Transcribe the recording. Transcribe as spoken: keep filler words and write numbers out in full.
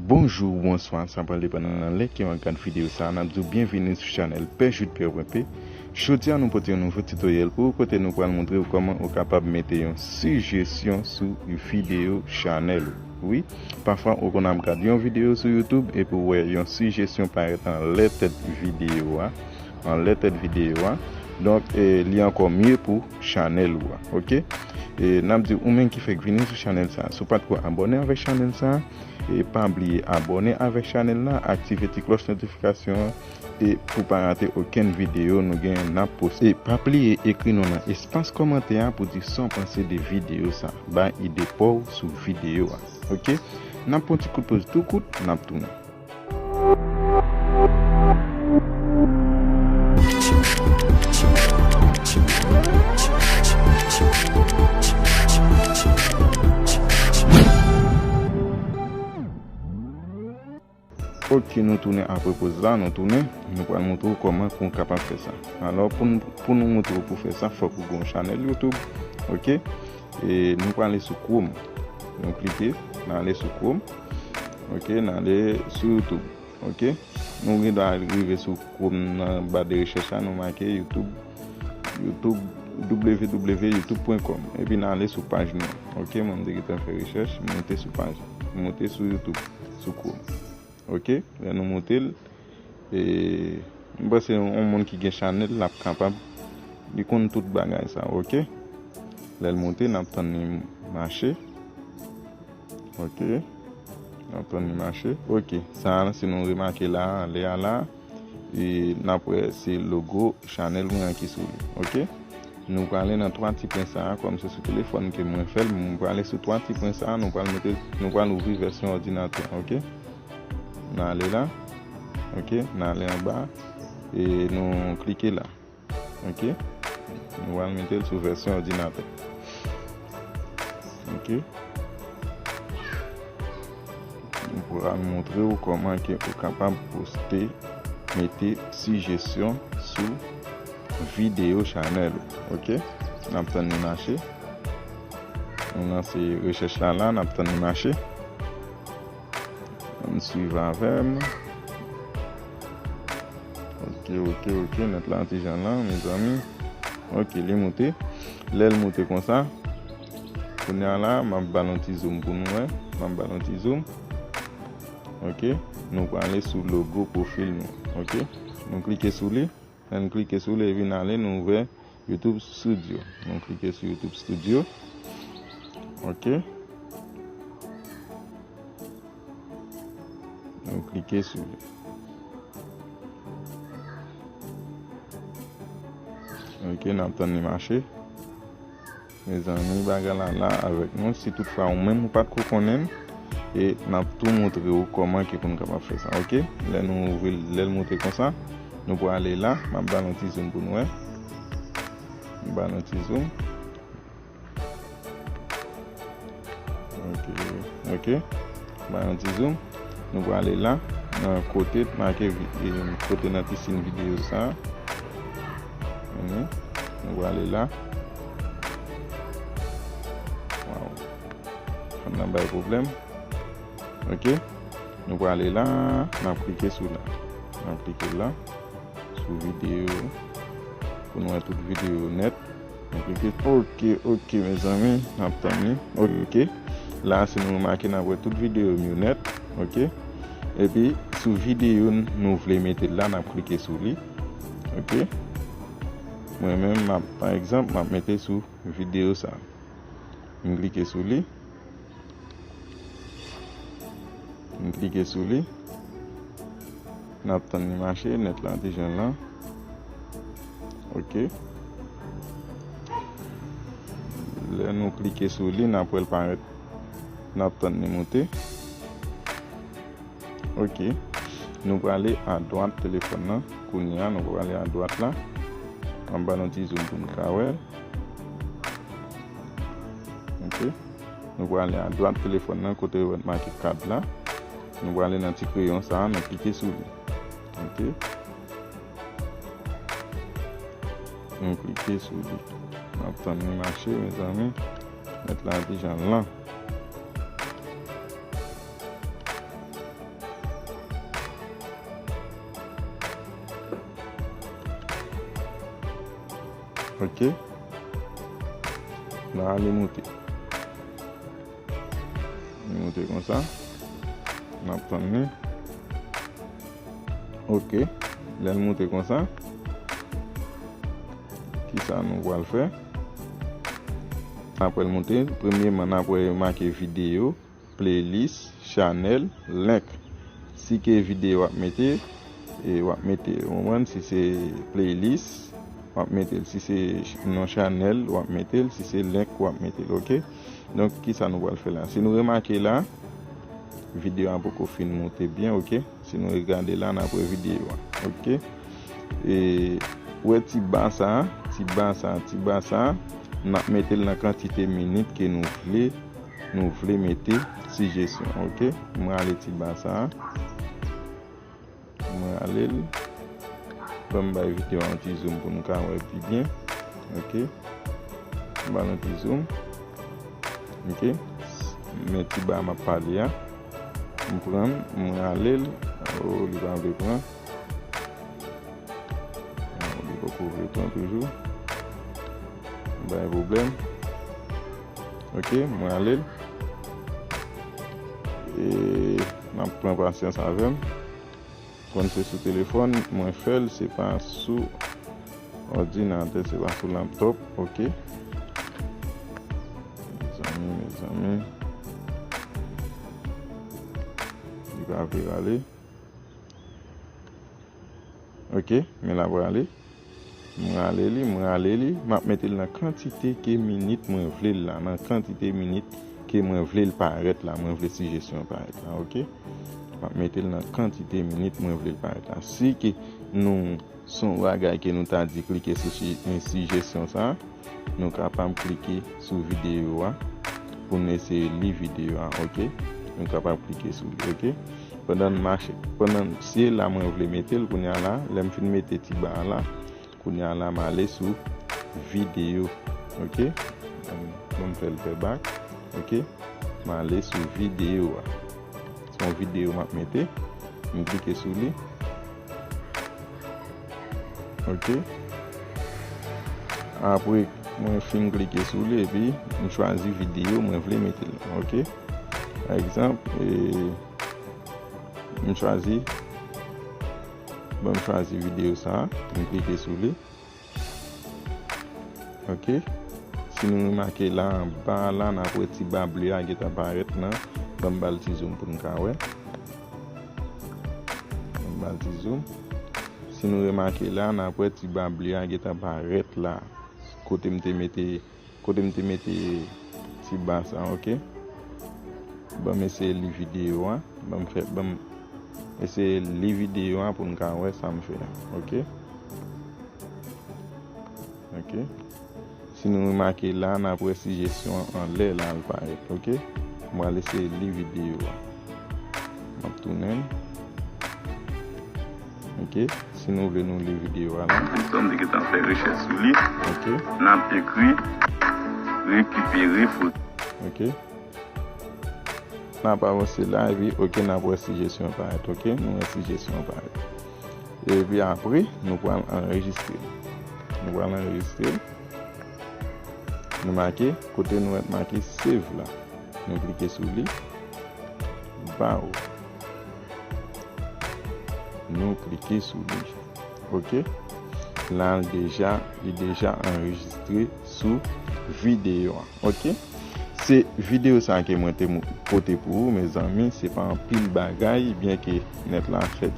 Bonjou, bonswa, sa pral depann nan lè ke w ap gad videyo sa a. N ap di w byenvini sou chanèl Pè Jude P R P. Jodi a, nou pote yon nouvo titoryèl pou ou, kote nou pral montre w kòman ou kapab mete yon sijesyon sou videyo chanèl ou. Wi, pafwa ou konn ap gad yon videyo sou YouTube epi w wè yon sijesyon parèt anlè tèt videyo a, anlè tèt videyo a. Donk, e, li ankò mye pou chanèl ou a, oke? E, n ap di w, ou menm ki fèk vini sou chanèl sa a, si w pa t ko abòne avèk chanèl sa a, e pa bliye abòne avèk chanèl la, aktive ti klòch notifikasyon an, e pou pa rate okenn videyo nou genyen n ap poste. E pa bliye ekri nou nan espas kòmantè a pou di sa w panse de videyo sa a. Bay ide pa w sou videyo a. Oke? N ap pran ti kout poz tou kout, n ap tounen. Oke, nou tounen apre poz la, nou tounen. Nou pral montre w kòman pou w kapab fè sa. Alò, pou n, pou nou montre w pou fè sa, fòk ou gen yon chanèl YouTube. Oke? E nou prale sou Chrome. Nou klike, n ale sou Chrome. Oke, n ale sou YouTube. Oke? Nou gen dwa rive sou Chrome nan ba de rechèch la, nou make YouTube, YouTube, w w w youtube point com. Epi n ale sou paj nou an. Oke, mwen m te gentan fè rechèch, m moute sou paj. M moute sou YouTube, sou Chrome. Oke? Lè nou moute l, e, m panse yon moun ki gen chanèl, l ap kapab, li konn tout bagay sa, oke? Lè l moute, n ap tann li mache. Oke. N ap tann li mache. Oke. Sa a, si nou remake la, anlè a la, e n ap wè se logo chanèl mwen an ki sou li. Oke. Nou prale nan twa ti pwen sa a, kòm se sou telefòn ke mwen fè l, mwen prale sou twa ti pwen sa a, nou pral mete, nou pral ouvri vèsyon òdinatè, oke? N ale la, oke? N ale anba, e nou klike la, oke? Nou pral mete l sou vèsyon òdinatè, oke? Nou pral montre w kòman ke ou kapab poste, mete sijesyon sou videyo chanèl ou, oke? N ap tann li mache. Nou lanse rechèch la la, n ap tann li mache. Ann swiv avè m. Oke, oke, oke, nèt la ti jan lan, mezanmi. Oke, li moute. Lè l moute konsa, kounye a la, m ap ba l yon ti zoom pou nou wè. M ap ba l yon ti zoom. Oke, nou prale sou logo pwofil nou. Oke, nou klike sou li. Lè n klike sou li, epi n ale, nou ouvè YouTube Studio. Nou klike sou YouTube Studio. Oke. Nou klike sou li. Oke, n ap tann li mache. Mezanmi, bagay la la avèk nou. Si toutfwa ou menm ou pa t ko konnen l, e n ap tou montre w kòman ke pou n kapab fè sa, oke? Lè nou ouvri l, lè l moute konsa, nou prale la, m ap ba l yon ti zoom pou nou wè. M ba l yon ti zoom. Oke, oke. M ba l yon ti zoom. Nou prale la, nan kote make vi-, e, kote nan ti siy videyo sa a. Vini. Nou prale la. Waw. Fòn nan bay pwoblèm. Oke. Nou prale la, n ap klike sou la. N ap klike la. Sou videyo. Pou nou wè tout videyo nèt. Oke, oke, oke, mezanmi, n ap tann li. Oke, la, si nou remake, n ap wè tout videyo m yo nèt. Oke, epi sou videyo n-, nou vle mete l la, n ap klike sou li. Oke, mwen menm, m ap, pa egzanp, m ap mete sou videyo sa. M klike sou li. M klike sou li. N ap tann li mache, nèt la ti jan lan. Oke. Lè nou klike sou li, n ap wè l parèt. N ap tann li moute. Oke. Nou prale adwat telefòn nan. Kounye a, nou prale adwat la. Anba nan ti zoom pou n ka wè l. Oke. Nou prale adwat telefòn nan kote yo make kad la. Nou prale nan ti kreyon sa a, nou klike sou li. Oke. Nou klike sou li. N ap tann li mache, mezanmi. Nèt la ti jan lan. Ok. La, li moute. Li moute konsa. N ap tann li. Ok. Lè l moute konsa, kisa nou pral fè? Apre l moute, premyèman, n ap wè yo make videyo, playlist, chanèl, link. Si ke videyo w ap mete, e w ap mete, ou konprann, si se playlist, w ap mete l. Si se ch-, non chanèl, w ap mete l. Si se link, w ap mete l, ok? Donk, kisa nou pral fè la? Si nou remake la, videyo a poko fin moute byen, ok? Si nou regade la, n ap wè videyo a, ok? E, ou wè ti ba sa, ti ba sa, ti ba sa, n ap mete l nan kantite minit ke nou vle, nou vle mete sijesyon, ok? Mwen ale ti ba sa. Mwen rale l. Ban m bay videyo a yon ti zoom pou nou ka wè pi byen. Ok. M ba l yon ti zoom. Ok. Men ti ba m ap pale a. M pran l, m rale l. Oh, li pa vle pran. Oh, li poko vle pran toujou. M bay pwoblèm. Ok, m rale l. E n ap pran pasyans avè m. Konn se sou telefòn mwen fè l, se pa sou òdinatè, se pa sou laptòp, ok. Mezanmi, mezanmi. Li pa vle rale. Ok, men l ap rale. M rale li, m rale li, m ap mete l nan kantite ke minit mwen vle l la, nan kantite minit ke mwen vle l parèt la, mwen vle sijesyon an parèt la, ok? M ap mete l nan kantite minit mwen vle l parèt la. Si ke nou, se yon bagay ke nou ta di klike sou si-, sijesyon sa, nou kapab klike sou videyo a pou n eseye li videyo a, ok? Nou kapab klike sou li, ok? Pandan n mache, pandan n, si e la mwen vle mete l, kounye a la, lè m fin mete ti ba a la, kounye a la, m ale sou videyo, ok? Ban m, ban m fè l fè bak, ok? M ale sou videyo a. Se yon videyo m ap mete. M klike sou li. Ok. Apre, mwen fin klike sou li epi m chwazi videyo mwen vle mete l. Ok. Pa egzanp, e, m chwazi, bon, m chwazi videyo sa a. M klike sou li. Ok. Si nou remake la anba la, n ap wè ti ba ble a gentan parèt nan. Ban m ba l ti zoom pou n ka wè. Ban m ba l ti zoom. Si nou remake la, n ap wè ti ba ble a gentan parèt la. Kote m te mete, kote m te mete ti ba sa, ok? Ban m eseye li videyo a. Ban m fè, ban m eseye li videyo a pou n ka wè sa m fè a, ok? Ok. Si nou remake la, n ap wè sijesyon an anlè la, l parèt, ok? M pral eseye li videyo a. M ap tounen l. Ok. Si nou vle nou li videyo a la. Lè m te gentan fè rechèch sou li. Ok. N ap ekri rekipere foto. Ok. N ap avanse la, epi, ok, n ap wè sijesyon an parèt, ok? Nou wè sijesyon an parèt. Epi apre, nou pral anrejistre. Nou pral anrejistre. Nou make, kote nou wè make save la. Nou klike sou li. Baw. Nou klike sou li. Ok. La, l deja, li deja anrejistre sou videyo a. Ok. Se videyo sa ke mwen te mo-, pote pou ou, mezanmi. Se pa anpil bagay, byen ke nèt la fè ti